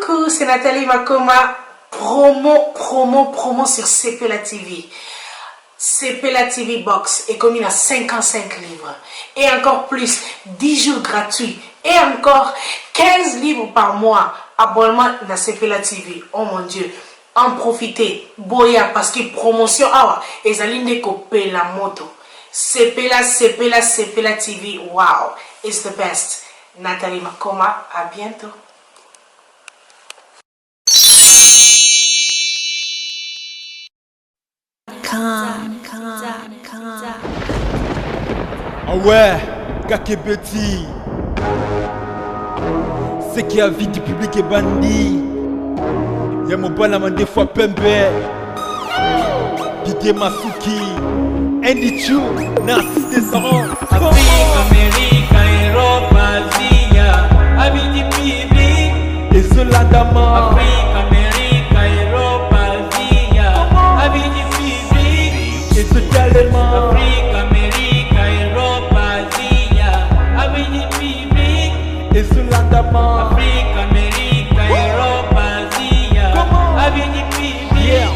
Coucou, c'est Nathalie Makoma. Promo, promo, promo sur CPLA TV. CPLA TV Box est commis à 55 livres. Et encore plus, 10 jours gratuits. Et encore 15 livres par mois. Abonnement à CPLA TV. Oh mon Dieu. En profiter. Boya, parce que promotion, awa, ezali nde kopela moto. CPLA, CPLA, CPLA TV. Wow, it's the best. Nathalie Makoma, à bientôt. Ah ouais, Kakebeti. Ce qui a vie du public est bandit. Ya mobala mandefu pembe. Didier Masuki. Andy Chu, Narcisse Desaron. Afrique, Amérique, Europe, Asia, avis du public. Ezolandama. Afrique, Amérique, Europe, Asia, avis du public. Ezotalema. Afrique, Amérique, Europe, Asia, avis du public. Ezolandama. Afrique, Amérique, Europe, Asia, avis du public. Yeah.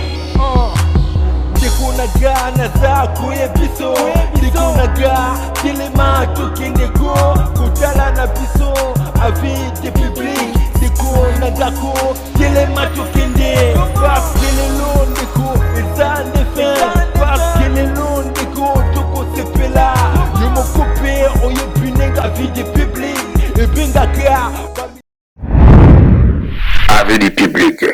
Ndeko na nga naza koyebiso ndeko na nga telema tokende ko kotala na biso avis de public ndeko na nga ko telema tokende parce que lelo ndeko eza nde fin parce que lelo ndeko tokosepela yo moko mpe oyebi ndenge avis de public ebengaka. Avis du public.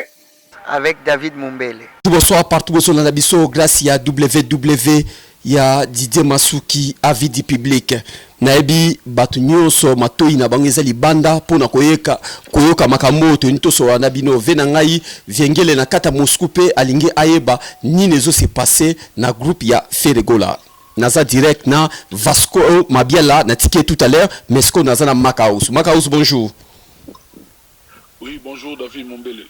Avec David Mumbele. Bonsoir partout bozolanda biso grâce ya WW ya Didier Masuki, avis du public. Nayebi bato nyonso matoi na bango eza libanda mpona koyeka koyoka makambo oyo toyini tosola na bino. Ve na ngai Viengele na kati ya Moscou mpe alingi ayeba nini ezose passe na groupe ya Ferre Gola. Naza direct na Vasco Mabiala, natiki ye tout à l'heure, mais sikoyo naza na Makaus. Makaus, bonjour. Oui, bonjour David Mombele.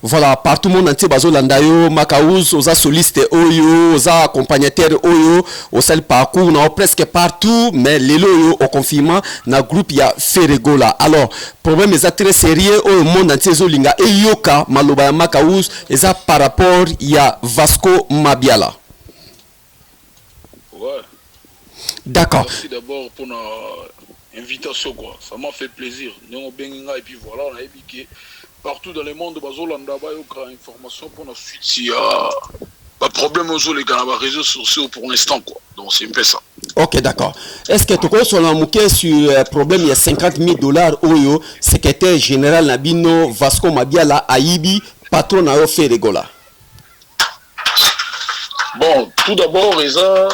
Voilà, partout monde entier bazolanda yo. Makaus, oza soliste oyo, oza accompagnateur oyo, osali parcours na yo presque partout, mais lelo oyo oconfirma na groupe ya Ferre Gola. Alors problème eza très sérieux oyo monde entier ezolinga eyoka maloba ya Makaus, eza par rapport ya Vasco Mabiala. Ouais. D'accord. Merci d'abord pour l'invitation, quoi. Ça m'a fait plaisir. Nous et puis voilà, on a que partout dans le monde, bazolanda bayoka information pour la suite s'il y a pas de problème aux les gars, les réseaux sociaux pour l'instant, quoi. Donc c'est un peu ça. Ok, d'accord. Est-ce que tu connais moke sur problème, il y a 50 000 $ oyo secrétaire général na bino Vasco Mabiala ayibi patron na yo Ferre Gola? Bon, tout d'abord, eza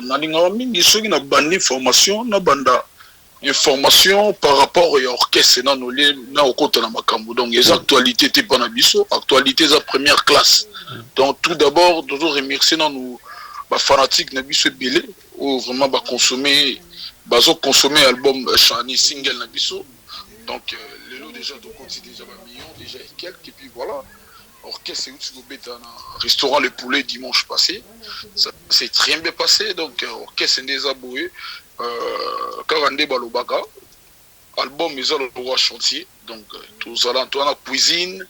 nalingaka mingi soki nabandi information, nabanda information par rapport ya orchestre nano lie na okota na makambo. Donc eza actualité te mpa na biso, actualité eza première classe. Donc tout d'abord tozo remercier nanu bafanatique na biso ebele oyo vraiment baconsommer, bazoconsommer album chani single na biso. Donc lelo déjà tokoti déjà bamillion déjà et quelques. Et puis voilà, orchestre euti kobeta na restaurant Le Poulet dimanche passé, ça s'est très bien passé. Donc orchestre nde eza boye, kaka nde balobaka album eza lokola chantier. Donc tozala toza na cuisine,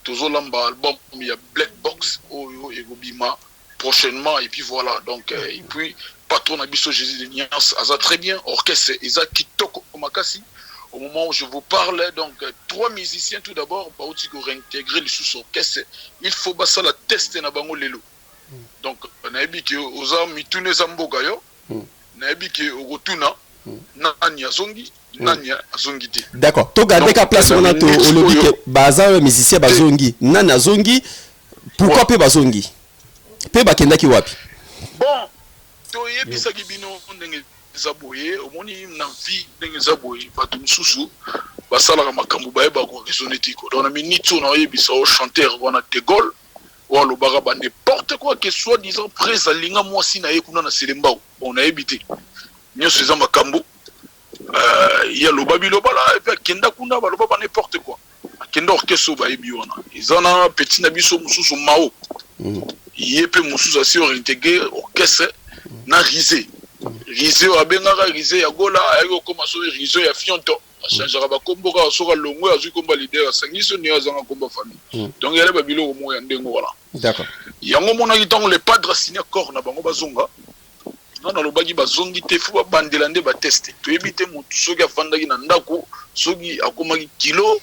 tozolamba album ya Black Box oyo ekobima prochainement. Et puis voilà, donc et puis patron na biso Jésus de Nuance aza très bien, orchestre eza kitoko makasi. Au moment où je vous parle, donc trois musiciens tout d'abord bauti koréintégrer lisusu orchestre, il faut basala test na bango lelo. Donc nayebi ke oza mituna eza mboka yo, nayebi ke okotuna nani azongi, nani azongi te. D'accord, togarde ka place wana. To olobi ke baza oyo musicien bazongi, nani azongi, pourquoi mpe bazongi, mpe bakendaki wapi? Bon, toyebisaki bino ndenge eza boye. Omoni na vie ndenge eza boye, bato mosusu basalaka makambo bayeba koraisonner te ko. Donc na minute oyo naoyebisa o chanteur wana de Gaulle oyo alobaka ba n'importe quoi que soit disant prese alinga mwasi na ye kuna na Selembao. Bon, nayebi te, nyonso eza makambo ye aloba bilobala et puis akenda kuna baloba ba n'importe quoi, akenda orchestre oyo bayebi wana. Eza na petit na biso mosusu Mao, ye mpe mosusu asi réintégré orchestre na Rise. Rise oyo abengaka Rise ya Gola ayaki kokoma soki Rise ya Fionto. Achangeaka bakombo kaka soki alongwe, azwi kombo ya leader, asangisi oyo azanga kombo ya famille. Donc yale babiloko moko ya ndenge wana. Yango omonaki ntango le padre asigne accord na bango bazonga, nga nalobaki bazongi te, faut babandela nde bateste. Toyebi te motu soki afandaki na ndako, soki akomaki kilo,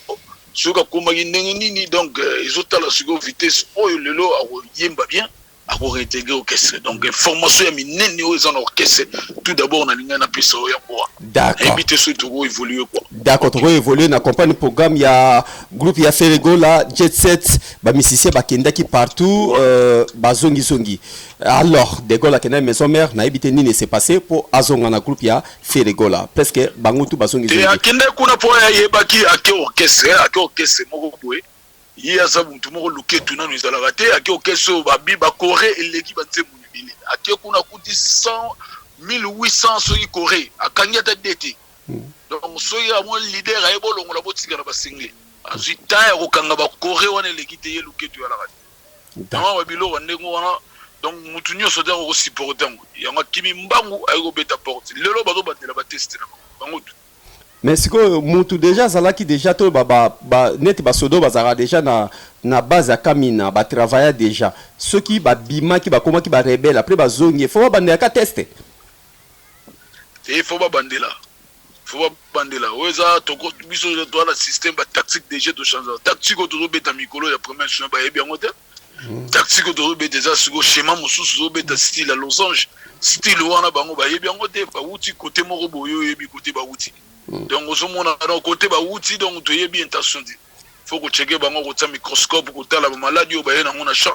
soki akomaki ndenge nini. Donc ezotala sikoyo vitesse oyo lelo akoyemba bien, akoréintégrer orchestre. Donc information ya minene oyo eza na orchestre, tout d'abord nalingai napesa oyo yango wana. Nayebi te soki tokoévolue quoi. D'accord, tokoévolue na comprendre programme ya groupe ya Ferre Gola Jet Set. Bamusicien bakendaki partout, bazongizongi. Alors De Gaulle akendaki maison mère, nayebi te nini s'est passé mpo azonga na groupe ya Ferre Gola. Presque bango tu te. Bazongizongi. Akende kuna mpo ayebaki ake orchestre, ake orchestre moko boye. Ye aza motu moko luketu nano ezalaka te. Ake orchestre oyo babi bakore eleki banzembo ebele. Ake kuna akuti 100 1800 soki kore, akangi ata de te. Donc soki amoni leader aye, bolongola, botika na basengle, azwi temps ya kokanga bakore wana eleki te. Ye luketu ezalaka te yango babiloko ya ndenge wana. Donc mutu nyonso te akokosupporte yango. Yango akimi mbangu, aye kobeta porte. Lelo bazobandela bateste na bango tu. Mais sikoyo mutu déjà azalaki déjà to ba neti basodo bazalaka déjà na base ya Kamina, batravailla déjà. Soki babimaki, bakomaki barebele, après bazongi, faut babandelaka test. Te, faut babandela, faut babandela. Oyo eza biso toza na système batactique déjà, tochange tactique. Oyo tozobeta mikolo ya première soin, bayebi yango te. Tactique oyo tozobeta eza sikoyo schéma mosusu. Tozobeta style ya losange. Style wana bango bayebi yango te. Bawuti kote moko boye, oyebi kote bawuti. Donc ozomona, donc kote bawuti, donc toyebi intention te. Faut kocheke bango, kotia microscope, kotala bamaladi oyo baye nango na champ,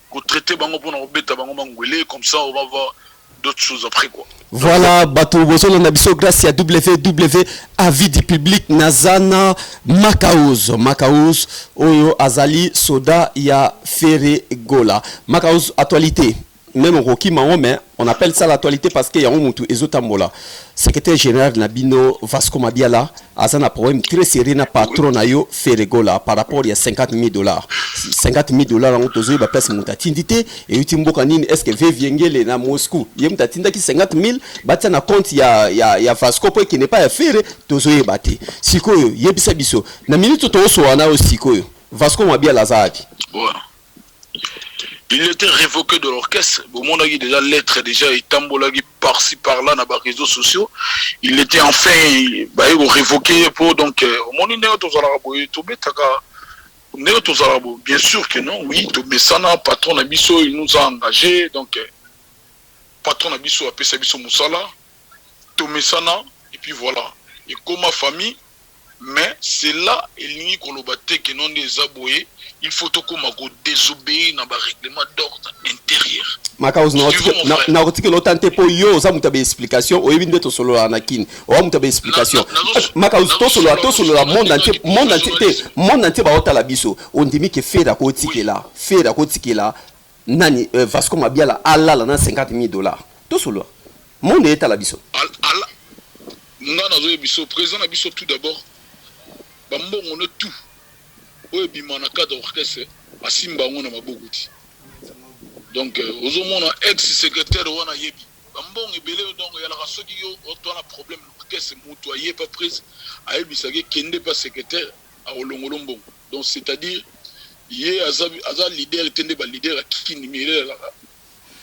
kotraite bango mpona kobeta bango mangwele. Comme ça on va voir d'autres choses après quoi. Voilà, bato bozolanda biso grâce ya www avis du public. Naza na Makaouz. Makaouz oyo azali soda ya Ferre Gola. Makaouz, actualité même okokima ngo, mais on appelle ça l'actualité parce que yango mutu ezotambola. Secrétaire général na bino Vasco Mabiala aza na problème très sérieux na patron na yo Ferre Gola par rapport ya 50 000 dollars. 50 000 dollars yango tozoyeba place moto atindi te, euti mboka nini. Est ce que ve Viengele na Moscou ye moto atindaki 50 000 batia na compte ya Vasco mpo ekende pa ya Ferre? Tozoyeba te. Sikoyo yebisa biso na minute tozosola na yo, sikoyo Vasco Mabiala aza wapi? Ouais. Il était révoqué de l'orchestre. Bomonaki déjà lettre déjà etambolaki par-ci par-là na ba réseaux sociaux. Il était enfin baye ko révoquer po donc omoni ndenge tozalaka boye, tobetaka ndenge tozalaka boye. Bien sûr que non, oui, tomesana. Patron na biso, il nous a engagé. Donc patron na biso apesa biso mosala, tomesana et puis voilà, ekoma famille. Mais c'est là elingi koloba te ke non, nde eza boye, il faut tokóma kodésobéir na barèglement d'ordre intérieur. Makaoz, nakotikela ota te mpo yo oza moto ya baexplication. Oyebi nde tosololaka na kini, oza moto ya baexplication. Makaoz, tosolola, tosolola. Monde entier, monde entier te, monde entier baotala biso. Ondimi ke Ferre akotikela, Ferre akotikela nani, Vasco Mabiala alala na 50 000 dollars? Tosolola, monde eyetala biso. Nga nazoyebi biso, président na biso, tout d'abord bambongo no tout oyo ebima na cadre orchestre, asimba yango na maboko ti. Donc ozomona ex secrétaire wana ayebi bambongo ebele. Donc eyalaka soki yo otwana problème na orchestre, moto aye pa prise, ayebisaki kende pa secrétaire, akolongola mbongo. Donc c'est-à-dire ye aza leader te nde baleader akini miele ezalaka.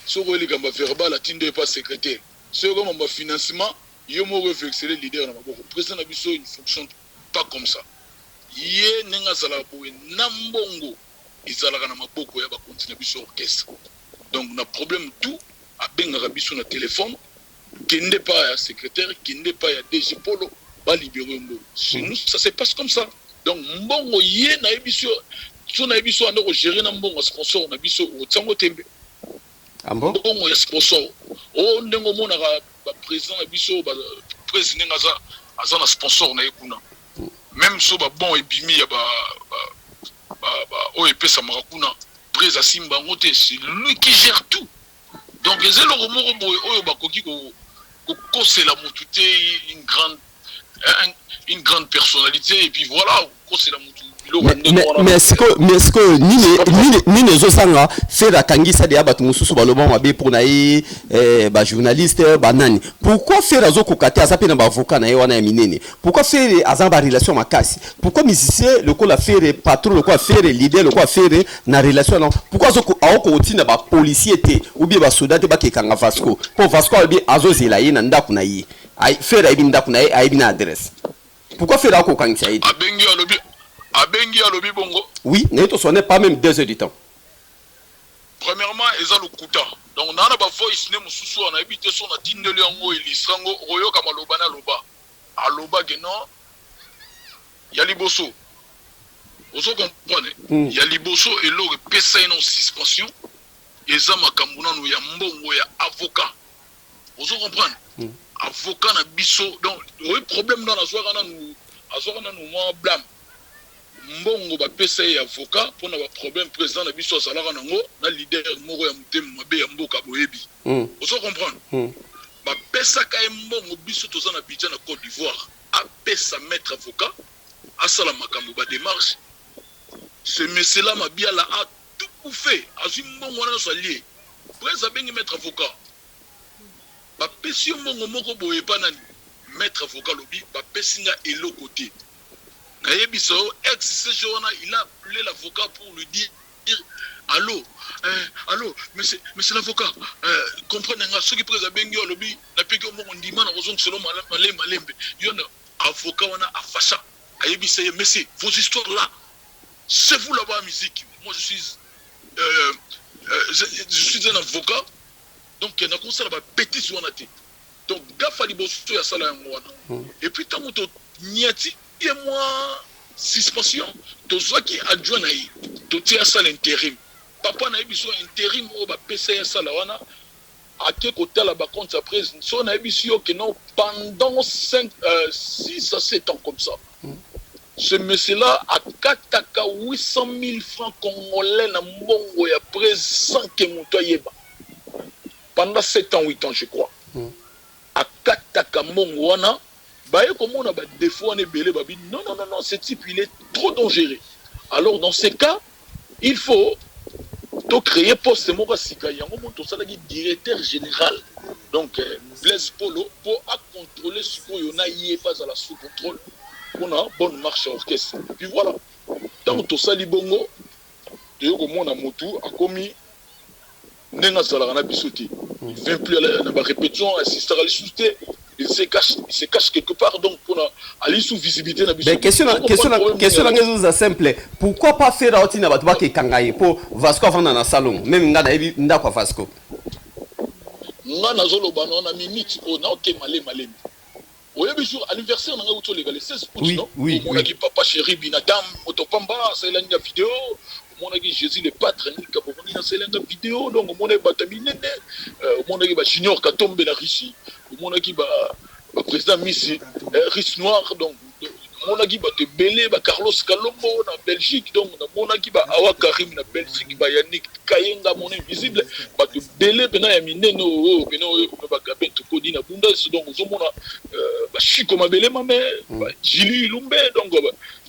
Soki oyo likambo ya verbal, atindi ye pa secrétaire. Soki okomamba financement, yo moko efexele leader na maboko. Président na biso, il ne fonctionne pas comme ça. Ye ndenge azalaka boye na mbongo ezalaka na maboko ya bakonzi na biso orchestre. Donc na problème tout, abengaka biso na téléphone: kende pa ya secrétaire, kende pa ya DG Polo, balibere mbongo. Chez nous, ça se passe comme ça. Donc mbongo ye nayebi so, so nayebi so anda kogérer na mbongo ya sponsor na biso, otiango tembe. Ah bon? Mbongo ya sponsor oyo, ndenge omonaka baprésident na biso, président ndenge aza na sponsor na ye kuna, même so babon ebimi ya oyo epesamaka kuna, prés asimba yango te. C'est lui qui gère tout. Donc eza eloko moko boye oyo bakoki kokosela motu te. Une grande personnalité et puis voilà, kokosela motu. Biloko ya ndenge wana. Mais sikoyo, mais sikoyo nini nini nini ezozanga? Ferre akangisa deya bato mosusu baloba mabe mpo na ye, eh, bajournaliste banani. Pourquoi Ferre azokoka te? Aza mpe na baavocat na ye wana ya minene. Pourquoi Ferre aza na barelation makasi? Pourquoi musicien lokola Ferre, patron lokola Ferre, leader lokola Ferre, na relation wana, pourquoi aokoka kotinda bapolicier te ou bien basoda te bakekanga Vasco? Mpo Vasco alobi azozela ye na ndako na ye. Ferre ayebi ndako na ye, ayebi na adresse. Pourquoi Ferre akokangisa ye te? Abengi, alobi, abengi, alobi bongo? Oui, naye tosone pas même 2 heures du temps. Premièrement, eza lokuta. Donc naa na bavoice nde mosusu wana, nayebi te so natindeli yango, illustre yango, okoyoka maloba na aloba. Aloba ke non, ya liboso, ozo comprendre? Ya liboso, eloko epesa ye na suspension eza makambo nano ya mbongo ya avocat. Ozo comprendre? Avocat na biso, donc oyi problème nano azwaka nanu, azwaka nanu mwa blâme. Mbongo bapesa ye avocat mpona baproblème président na biso azalaka nango na leader moko ya motema mabe ya mboka, boyebi. Ozo comprendre? Bapesaka ye mbongo, biso toza na budget na Côte d'Ivoire, apesa maître avocat asala makambo, badémarche. Ce monsieur là Mabiala a tout bouffé, azwi mbongo wana nyonso, alie. Prese abengi maître avocat: "Bapesi yo mbongo moko boye epa nani?" Maître avocat alobi: "Bapesi nga eloko te." Nayebisa yo, ex CG wana, il a appelé l'avocat pour lui dire: "Allo, allo, monsieur, monsieur l'avocat, comprendre nga, soki prese abengi yo, alobi napeki yo mbongo, ndima na kozongisela malembe malembe yo." Na avocat wana afasha, ayebisa ye: "Monsieur, vos histoires là, c'est vous là-bas, musique. Moi, je suis un avocat, donc nakosala babêtises wana te." Donc gafa liboso ya sala yango wana. Et puis ntango toniati ye mwa suspension, tozwaki adjoint na ye, totie asala intérim. Papa na ye biso, intérim oyo bapesa ye asala wana, ake kotala bacompte ya prise. So nayebisi yo ke non, pendant 5, 6 à 7 ans comme ça, ce monsieur là akataka 800 000 francs congolais na mbongo ya prise sans ke moto ayeba. Pendant 7 ans, 8 ans, je crois, akataka mbongo wana. Baye komona badéfaut wana ebele, babi: "Non, non, non, non, ce type, il est trop dangereux. Alors dans ces cas, il faut tocréer poste moko ya sika." Yango mo tosalaki directeur général, donc Blaise Polo, mpo acontrôle sikoyo na ye mpe azala sous contrôle mpona bonne marche ya orchestre. Puis voilà, ntango tosali bongo, toye komona motu akomi ndenge azalaka na biso te. Il vient plus na barépétition, assistaka lisusu te, il se cache quelque part, donc mpona ali sous visibilité na biso. Mais question na ngai ezoza simple: pourquoi pas Ferre aotinda bato bakekanga ye? Mpo Vasco avanda na salon, même ngai nayebi ndako ya Vasco. Nga nazoloba no na minute oyo, naokema le malemi. Oyebi jour anniversaire na ngai uti oleka, le 16 août? Oui. Non? Oui. Omonaki papa chéri Binadam, moto pamba, asalelaki nga video. Omonaki Jésus le Patre Nika Bokonini, asalelanga video. Donc omonaki bato ya minene, omonaki bajunior Katombe na Russie, omonaki baprésident Misi Russe Noir. Donc namonaki bato ebele, bacarlos Kalombo na Belgique, donc namonaki baawa Karim na Belgique, bayanik Kayenga, mon invisible, bato ebele mpena ya minene oyo mpena oyo bagabe tokodi na Bundes. Donc ozomona bashiko mabele mame, bajili Lumbe.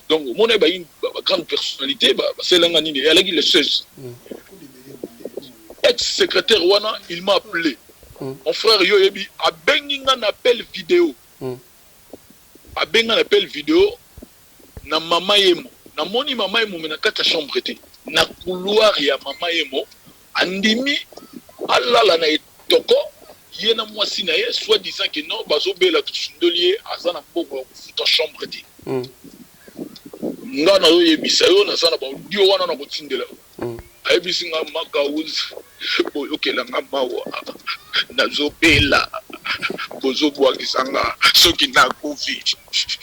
Donc omona bagrande personnalité basalelanga nini. Eyalaki le 16. Ex secrétaire wana, il m'a appelé. Mon frère, yo oyebi, abengi nga na appel vidéo. Abenga na appel vidéo na mama yemo. Namoni mama yemo, me na kati ya chambre te, na couloir ya mama yemo. Andimi alala na etoko, ye na mwasi na ye, soit disant ke non, bazobela, tosundoli ye, aza na mbongo ya kofuta chambre te. Nga nazoyebisa yo, naza na baaudio wana na kotindela yo. Ayebisi nga: "Makauzi, boyokela nga mawa, nazobela, bozobwakisa nga, soki nakufi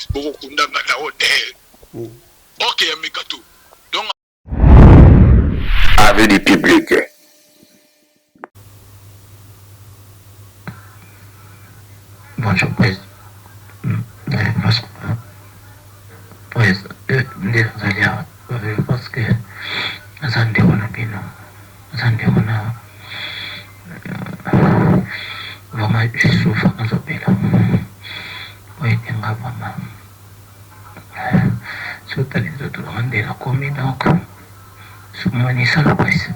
bokokundanga na hotel." Ok, ya mekato donc. Avis du public. Bonjour, président. Nde nazali awa parce que naza ndeko na bino, naza ndeko na vraiment, je souffre, nazobela oyo etenga vraiment. Soki otali nzoto na nga nde nakomi donc somoni esala pasi.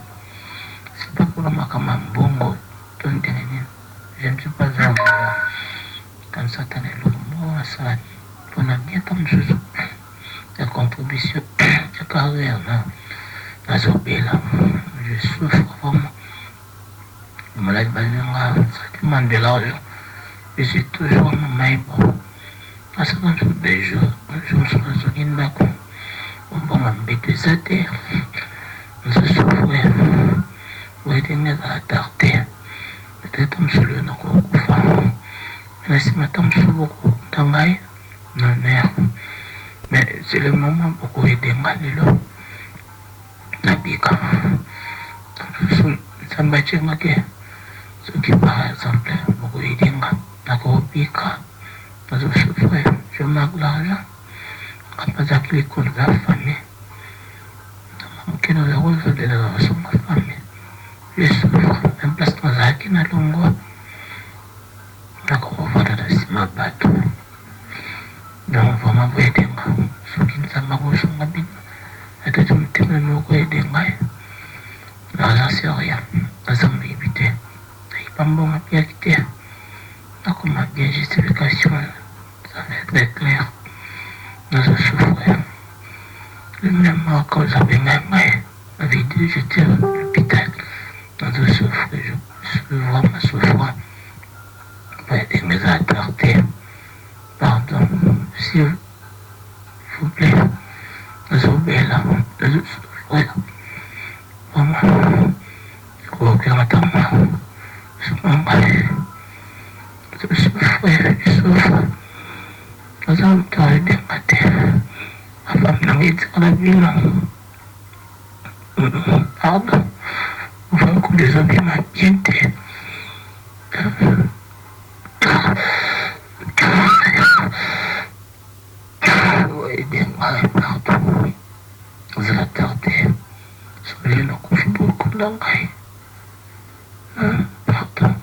C'est pas pona makambo ya mbongo to ndenge nini. Je ne suis pas un voleur. Kanisa ata na eloko moko nasala pona bien ata mosusu ya contribution ya carrière na nazobela. Je souffre vraiment. Maladi bazwi nga ça demande de l'argent. Je suis toujours na mayi bon. Nasala mosusu deux jours, un jour mosusu nazongi ndako mbongo ya mbeto eza te nazo souffrir boye te nga ezala tard te peut-être mosusu lelo nakokufa mais na nsima ata mosusu bokokuta ngai na honneur mais c'est le moment bokoyede nga lelo nabika mosusu Nzambe atie nga ke soki par exemple bokoyede nga nakobika. Nazo souffrir je manque l'argent nga pe azalaki likolo ya famille na moke naza kozela na kosunga famille je souffre na place nazalaki na longwa nakokovanda na nsima bato donc vraiment boyede nga soki Nzambe akosunga bino atati motema moko ede ngai naza sur rien naza moyibi te nayiba mbongo apiaki te. Nakoma bien justification ça va etre clair nazo souffrir le meme mois cause abenga ngai na video j'etais à l'hopital nazo souffrir je suis vraiment souffrant boye ndenge eza tard te pardon s'il vous plaît nazobela nazo souffrir vraiment. Kokela ata mwa sunga ngai je souffre je souffre naza moto ya kobenga te ba femme na ngai etikala bino pardon vocal ezobima bien te. Aide ngai pardon ozala tard te soki lelo nakufi bokunda ngai pardon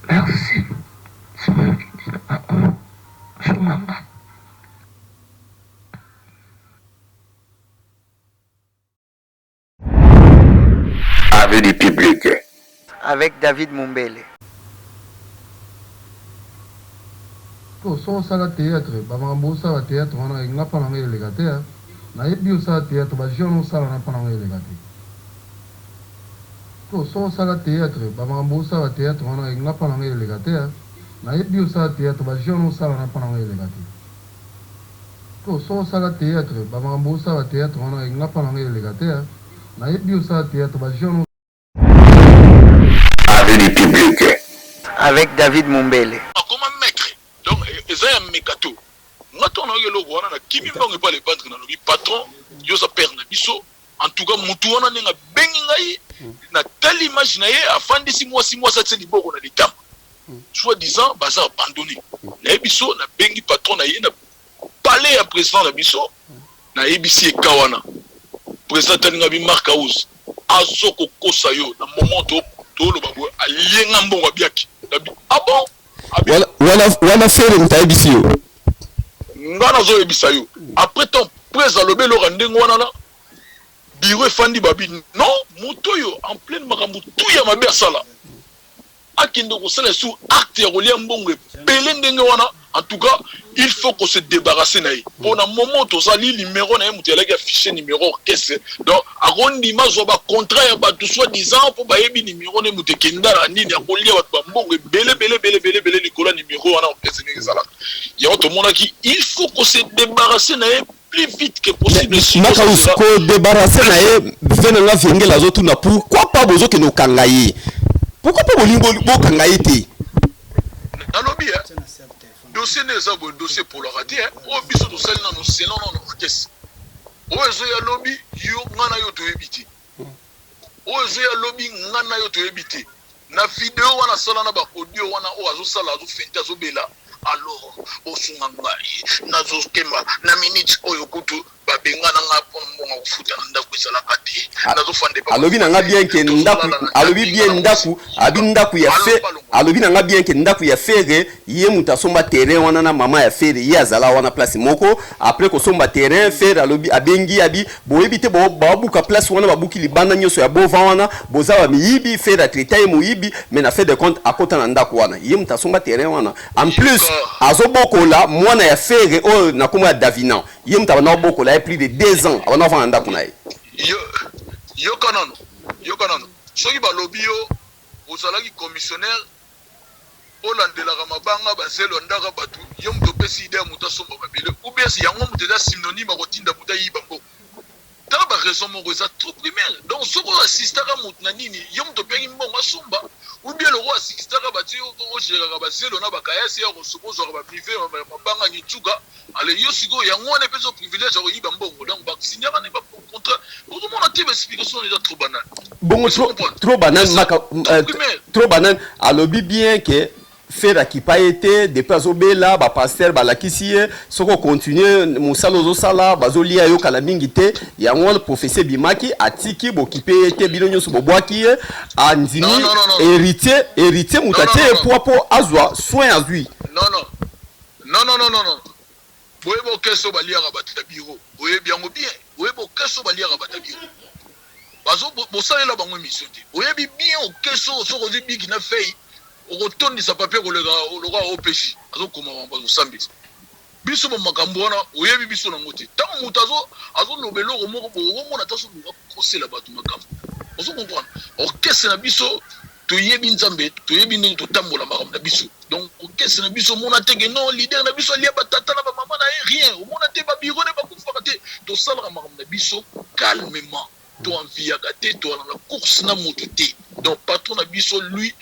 merci soki oyoki liloba oyo sunga ngai. Avis du public. Avec David Mumbele. Po soki osala theatre ba makambo osala theatre wana nga pa na nga eleka te hein nayebi osala theatre ba jeux wana osala na pa na nga eleka te po soki osala theatre ba makambo osala theatre wana nga pa na nga eleka te hein nayebi osala theatre ba jeux wana osala na pa na nga eleka te. Po soki osala theatre ba makambo osala theatre wana nga pa na nga eleka te hein nayebi osala theatre ba jeux wana Avis du public. Avec David Mumbele. Akoma maitre donc eza ya mekato nga tango nayoki eloko wana na kimi mbangu epa le padre na lobi patron yo oza père na biso en tout cas mutu wana ndenge abengi ngai na tali image na ye afandisi mwasi mwasi atie liboko na litama soit disant baza abandonne naye biso na bengi patron na ye na palais ya president na biso nayebisi ye ka wana president atali nga bi Marc House azo kokosa yo na moment to toloba boye alie nga mbongo abiaki na bi ah bon abi Wana, wana, wana Ferre moto ayebisi yo. Nga nazo yebisa yo après temps prez alobi eloko ya ndenge wana na bureau efandi babi non moto oyo en pleine makambo tout ya mabe asala akende kosala lisusu acte ya kolia mbongo ebele ndenge wana en tout cas il faut ko se debarrasser na ye po na moment tozali numero na ye moto alaki affiche numero orchestre donc akondima azwa ba contrat ya bato soit disant po bayebi numero na ye moto ekenda na nini akolia bato ba mbongo ebele ebele ebele ebele ebele likolo ya numero wana orchestre ndenge ezalaka yango tomonaki il faut ko se debarrasser na ye plus vite que possible sinon ça Makaus sera ko debarrasser na ye ve na nga Vengele azotuna pourquoi pas bozokende kokanga ye pourquoi pas bolingi bo- bokanga ye te nalobi eh, dossier nde eza boye dossier epolaka te eh. Oyo biso tosali nano selon nano orchestre oyo ezoya lobi yo nga na yo toyebi te oyo ezoya lobi nga na yo toyebi te na video wana asala na ba audio wana oyo azosala azofente azobela alors bosunga ngai nazokemba na minute oyo kutu. Babengana nga mpo na mbongo ya kofuta na ndako ezalaka te. Nazofanda epa Alobi na nga bien ke ndaku, alobi bien ndaku, abi ndaku ya fe, alobi na nga bien ke ndaku ya Ferre, ye mutu asomba terrain wana na mama ya Ferre, ye azala wana place moko, après kosomba terrain, Ferre alobi, abengi abi, boyebi te bo babuka place wana, babuki libanda nyoso ya bova wana, boza ba miyibi, Ferre a traita ye moyibi, mais na fin de compte akota na ndaku wana, ye mutu asomba terrain wana, en plus azobokola mwana ya Ferre oyo na kombo ya Davina. Ye moto abanda kobokola ye plus de 2 ans, abanda kofanda na ndako na ye. Yo, yoka nano, yoka nano. Soki balobi yo ozalaki commissionnaire olandelaka mabanga bazelo ya ndaka bato, yo moto opesi idee ya moto asomba mabele ou bien yango moto eza synonyme ya kotinda moto ayiba mbongo. Tala ba raison moko eza trop primaire. Donc soki o assistaka moto na nini, yo moto opiaki mbongo asomba ou bien lokola assistaka batie yo o geraka ba zelo na ba kayasi ya kosopa ozwaka ba mive ya mabanga ngitsuka, allez yo sikoyo yango wana epesi yo privilège ya koyiba mbongo. Donc ba signaka nde ba contrat. Ozo mona te ba explication wana eza trop banal. Bongo trop, trop banal maka, trop banal alobi bien que Ferre akipa ye te depuis azobela ba pasteur balakisi ye soki o continuer mosala ozosala bazolia yo kala mingi te yango wana prophetie ebimaki atiki bokipe ye te bino nyonso bobwaki ye andimi heritier heritier moto atie ye poids po azwa soin azwi. Non non non non non non boyebi orchestre oyo baliaka bato ya bureau boyebi yango bien boyebi orchestre oyo baliaka bato ya bureau bazo bosalela bango emission te oyebi bien orchestre oyo soki ozwi biki na feuille Okotondisa papier koleka lokola OPJ azo koma makambo azo sambisa biso ba makambo wana oyebi biso nango te tango moto azo azo loba eloko moko boye okomona ata azo luka kosela bato makambo ozo comprendre orchestre na biso toyebi nzambe toyebi ndenge totambola makambo na biso donc orchestre na biso omona te ke non leader na biso alia ba tata na ba mama na ye rien omona te ba bureau ne bakufaka te tosalaka makambo na biso calmement To enviaka te, toala na course na mutu te. Donc patron na biso lui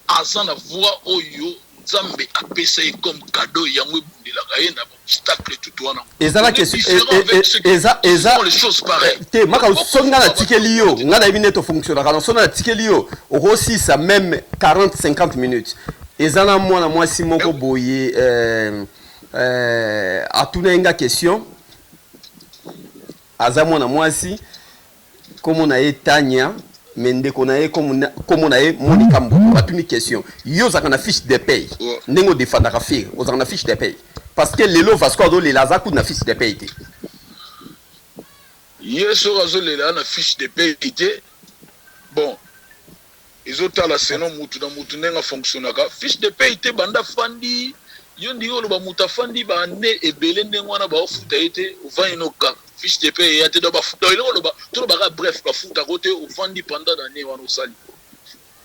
aza na voix oyo Nzambe apesa ye comme cadeau yango ebundelaka ye na ba obstacle tout wana. Eza na question eza eza te maka soki nga natikeli yo nga nayebi nde tofonctionnaka na soki natikeli yo okosisa meme 40 50 minutes eza na mwana mwasi moko boye euh, euh, atuna ye nga question Aza mwana mwasi kombo na ye Tanya mais ndeko na ye kombo na ye Monica Mboto batuni question yo ozalaka na fiche de paye ndenge o defendaka ferre ozalaka na fiche de paye parce que lelo Vasco azo lela aza kutu na fiche de paye te. Ye soki azo lela na fiche de paye te bon ezo tala selon mutu na mutu ndenge a fonctionnaka fiche de paye te banda afandi yo ndenge oloba mutu afandi ba annee ebele ndenge wana bao futa ye te ovandi no kaka fiche de paye eya te donc ba eloko oloba toloba kaka bref ba futaka yo te ovandi pendant d'annee wana osali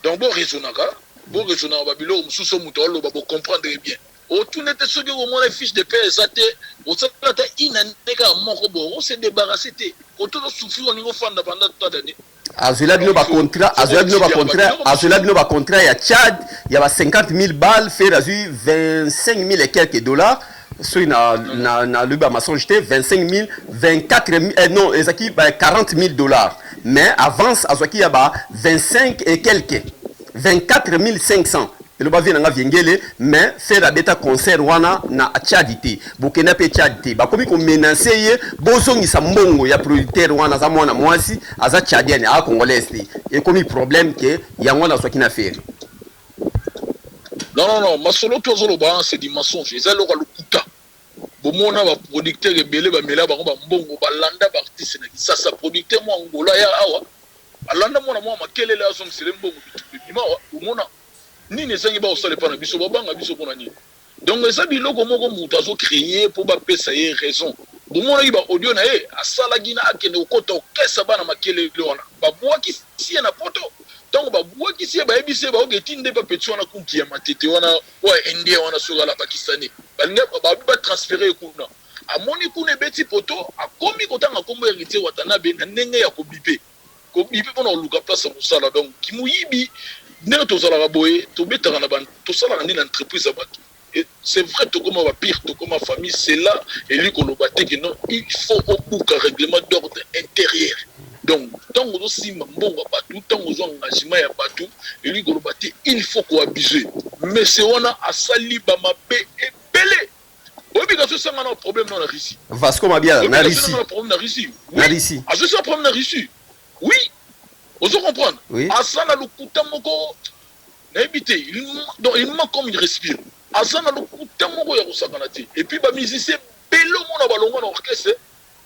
donc bo raisonnaka bo raisonnaka ba biloko mosusu oyo mutu aoloba bo comprendre bien otuna te soki omona fiche de paye eza te osala ata une annee kaka moko boye oko se debarrasser te koto ozo souffrir olingi ofanda pendant tant d'annee. Azuela bino ba contrat, azuela bino ba contrat, azuela bino ba contrat ya Tchad ya ba 50.000 balles, Ferre azui 25.000 et quelques dollars. Soki na na na lobi ba mensonge te 25.000 24.000 eh, non ezaki ba 40.000 dollars mais avance azwaki ya ba 25 et quelques 24.500 Eloba vie na nga viengele mais ferre abeta concert wana na tchad te bokenda pe tchad te bakomi ko menace ye bozongisa mbongo ya producteur wana aza mwana mwasi aza tchadienne aza congolaise te ekomi problème ke yango wana azwaki na ferre. Non non non masolo tout azoloba wana c'est du mensonge eza eloko ya lokuta bomona ba producteur ebele bamela bango ba mbongo balanda ba artiste na kisasa producteur mwa Angola ya awa alanda mwana mwa makelele azongisele mbongo bitumba ebima awa bomona Nini ezangi ba kosala epa na biso? Ba banga biso pona nini? Donc eza biloko moko mutu azo creer po ba pesa ye raison. Bomonaki ba audio na ye asalaki na akende kokota orchestre bana makelele wana ba buakisi ye na poto. Tango ba buakisi ye bayebisi ye baoke tinde pa petit wana kunki ya matete wana oyo ya indien wana soki ala pakistanais balingi ba ba transferer ye kuna. Amoni kuna ebeti poto akomi kotanga kombo ya Heritier Watanabe na ndenge ya ko bipe. Ko bipe pona koluka place ya mosala donc kimoyibi ndenge tozalaka boye tobetaka na ba tosalaka nde na entreprise ya batu et c'est vrai tokoma ba pire tokoma famille cela elingi koloba te que non il faut obuka règlement d'ordre interieur donc tango ozo simba mbongo ya batu tango ozua engagement ya batu elingi koloba te il faut ko abuser monsieur wana asali ba mabe ebele oyebi kaso esanga. na problème na Russie. Vasco Mabiala na Russie. Na problème na Russie. Na Russie. Azwisa problème na Russie. Oui. Ozo comprendre? Oui. Aza na lokuta moko nayebi te. Donc il manque comme il respire. Aza na lokuta moko ya kosakana te. Et puis ba musiciens belo mona balongwa na orchestre,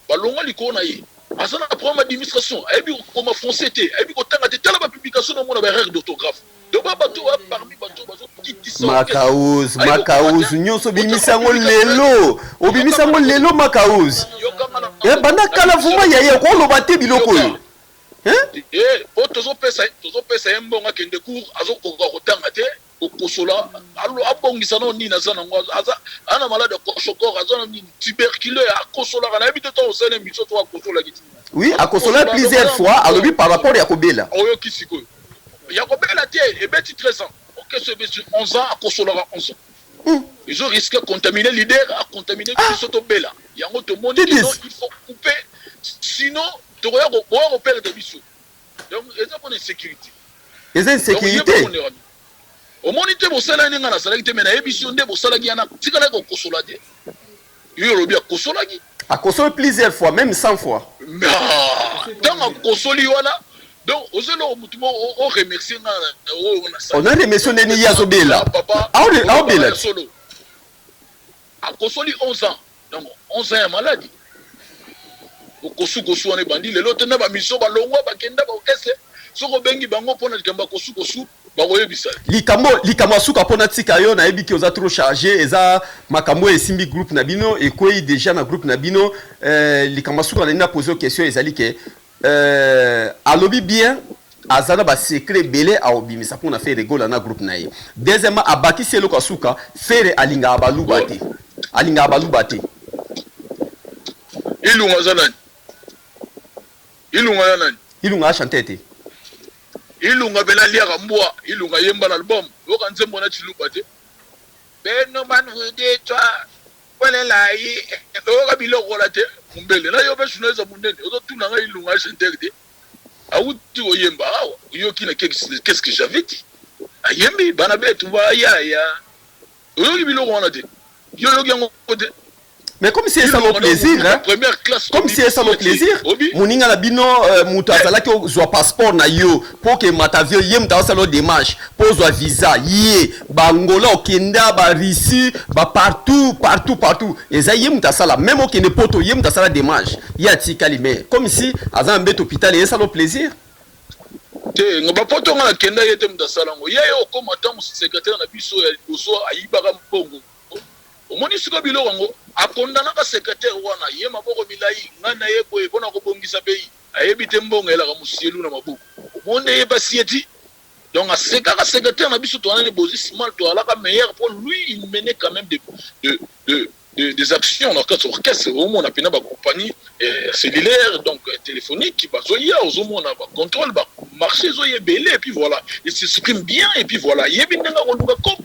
balongwa likolo na ye. Aza na problème administration, ayebi kokoma français te, ayebi kotanga te. Tala ba publication na mona ba erreur d'orthographe. Donc ba bato ba parmi bato bazokitisa Makauz, Makauz, nyonso obimisi yango lelo, obimisi yango lelo Makauz. Eh, banda kala vuma yaya okoloba te biloko oyo. Hein? Eh, po tozopesa tozopesa ye mbongo akende cours, azokoka kotanga te, kokosola, abongisa nao nini aza nango, aza ana malade ya koshokor, aza na nini tuberculeux, akosolaka nayebi te ntango osala émission to akosolaki ti. Oui, akosola plusieurs fois, alobi par rapport ya kobela. Oyoki sikoyo. Ya kobela te, ebeti 13 ans. Orchestre ebeti 11 ans, akosolaka 11 ans. Ezo risque contaminer leader, a contaminer biso tobela. Yango tomoni que non, il faut couper, sinon tokoya koya ko perdre biso. Donc eza pona insécurité. Eza insécurité. Omoni te bosalaki nga nasalaki te, mais nayebisi yo nde bosalaki yana tikalaki kokosola te. Yo olobi akosolaki. Akosoli plusieurs fois, même 100 fois. Ntango akosoli wana, donc ozo eloko motu moko o remercier nga oyo nasali. On a remercié ndeni ye azobela. Aobela. Solo. Akosoli 11 ans. Donc 11 ans ya maladi. Okosukosu wana ebandi lelo te na ba mission balongwa bakenda ba orchestre. Soki obengi bango mpona likambo ya kosukosu bakoyebisa. Likambo likambo ya suka mpona tika yo, nayebi ki oza trop chargé, eza makambo oyo esimbi groupe na bino, ekwei déjà na groupe na bino. Likambo ya suka nalingi na pose yo question ezali ke alobi bien aza na ba secret ebele aobimisa mpona Ferre Gola na groupe na ye. Deuxièmement, abakisi eloko ya suka, Ferre alingaka baluba te, alingaka baluba te. Ilunga aza nani? Ilunga aza nani? Ilunga achanteur te. Ilunga pena aliaka mbwa. Ilunga yemba na album. Yoka nzembo na Tshiluba te. Beno manvudetwa welela yi. Oyoka biloko wana te. Mumbele na yo pe journaliste munene ozotuna ngai Ilunga chanteur te. Awuti koyemba awa. Oyoki na qu'est-ce que j'avais dit? Ayembi bana betu ba yaya. Oyoki biloko wana te. Yo oyoki yango te. Mais comme si ça le plaisir, hein? Première classe. Comme si ça le plaisir. Moninga na bino mutu azalaki ozwa passeport na yo po ke mata avion ye mutu asala démarche po ozwa visa ye ba Angola okenda ba Russie ba partout partout partout eza ye mutu asala même okende poto ye mutu asala démarche ye atikali mais comme si aza na mbeto hôpital ye sala plaisir. Te nga ba poto nga nakenda ye te mutu asala ngo ye ye okoma ntango secrétaire na biso ya liboso ayibaka mbongo. Omoni sikoyo biloko yango akondanaka secretaire wana ye maboko milayi ngai na ye boye pona kobongisa pays ayebi te mbongo elaka musielu na maboko omoni nde ye basi ye ti donc asekaka secretaire na biso toana ne bozi small toalaka meilleur po lui il menait quand même de de de de des actions na kati orchestre omona pena ba compagnie cellulaire donc téléphonique bazoya ozomona ba contrôle ba marché ezoya ebele et puis voilà il s'exprime bien et puis voilà yebi ndenge akoluka cop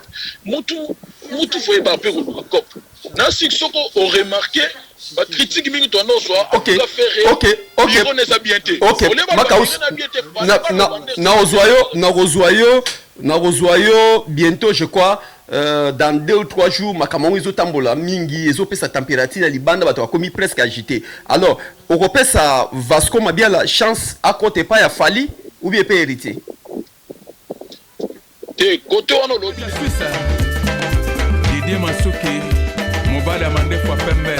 mutu mutu fo yeba mpe koluka cop na sik soko oremarke ba critique mingi toanda ozwa ok ok eza bien te. Ok, Makaus, nakozwa yo nakozwa yo nakozwa yo bientôt, je crois dans 2 ou 3 jours. Makambo yango ezotambola mingi, ezopesa température na libanda, bato bakomi presque agité. Alors okopesa Vasco Mabiala chance akota epai ya Fally ou bien epe Héritier? Te, kote wana olobi. Didier Masuki, mobali ya mandefu ya pembe.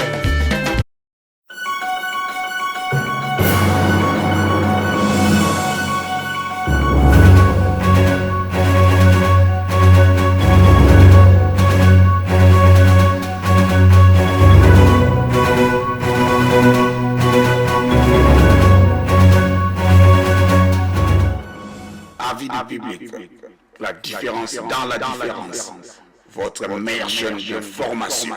Avis du public. La différence dans la différence. Votre meilleure chaîne de formation.